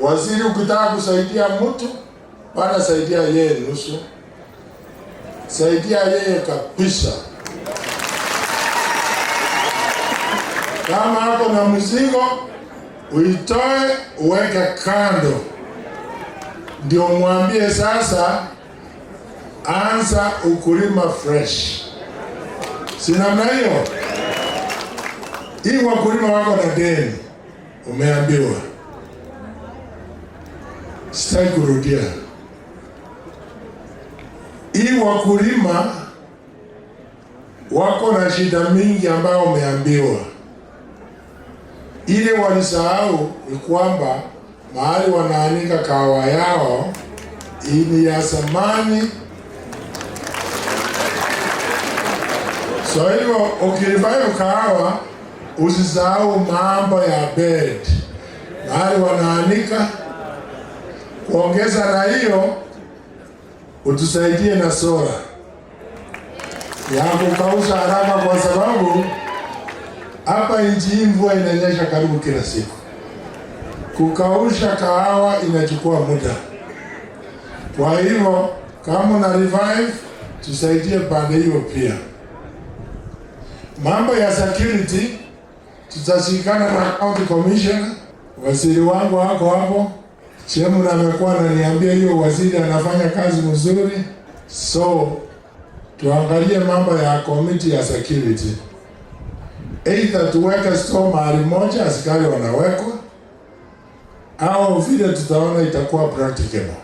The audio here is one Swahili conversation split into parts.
Waziri, ukitaka kusaidia mtu bana, saidia yeye nusu, saidia yeye kabisa. Kama ako na mzigo uitoe uweke kando, ndio mwambie sasa, anza ukulima fresh. Si namna hiyo? Hii wakulima wako na deni, umeambiwa. Sitaki kurudia. Hii wakulima wako na shida mingi ambayo umeambiwa. Ile walisahau ni kwamba mahali wanaanika kahawa yao ni ya zamani. So hivyo ukirevive kahawa usisahau mambo ya bed, mahali wanaanika. Kuongeza na hiyo, utusaidie na sola ya kukausha haraka, kwa sababu hapa nchi hii mvua inanyesha karibu kila siku. Kukausha kahawa inachukua muda. Kwa hivyo kama una revive, tusaidie pande hiyo pia. Mambo ya security tutashikana na county commissioner. Waziri wangu wako hapo, Chemuna amekuwa ananiambia hiyo waziri anafanya kazi mzuri, so tuangalie mambo ya committee ya security, either tuweke store mahali moja, askari wanawekwa, au vile tutaona itakuwa practicable,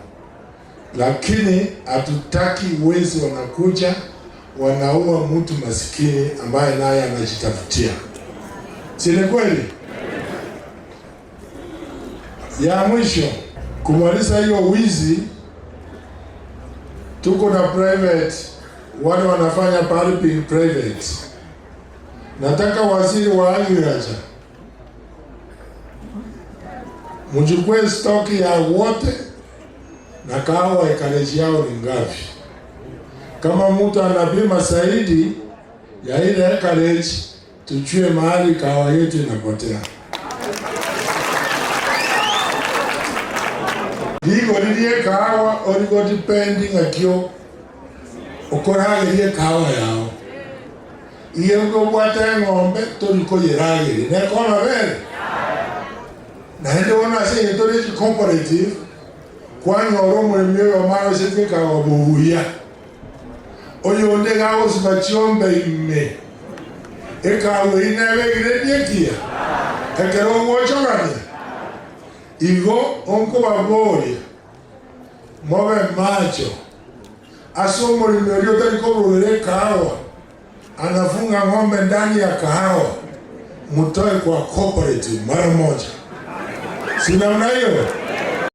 lakini hatutaki wezi wanakuja wanaua mtu masikini ambaye naye anajitafutia. Si ni kweli? Ya mwisho kumaliza hiyo wizi, tuko na private wale wanafanya pulping private. Nataka waziri wa agriculture mchukue stock ya wote na kahawa acreage yao ni ngapi. Kama mtu anapima zaidi ya ile acreage, tujue mahali kahawa yetu inapotea. Ligo lilie kahawa origo depending akio okoragerie kahawa yao iye ngobwata ng'ombe torikoyeragerie nekona bere naende bono ase egento na cooperative kwanyora omoremi oyo omarosete kahawa bobuya oyo onde gagosiba chiombe ime ekahawa eyio nebe ekiya ekero ogwochogania igo onkobaboria mobe macho ase omoremi oria otari koburugera ekahawa anafunga ng'ombe ndani ya kahawa, mtoe kwa cooperative mara moja. Si namna hiyo?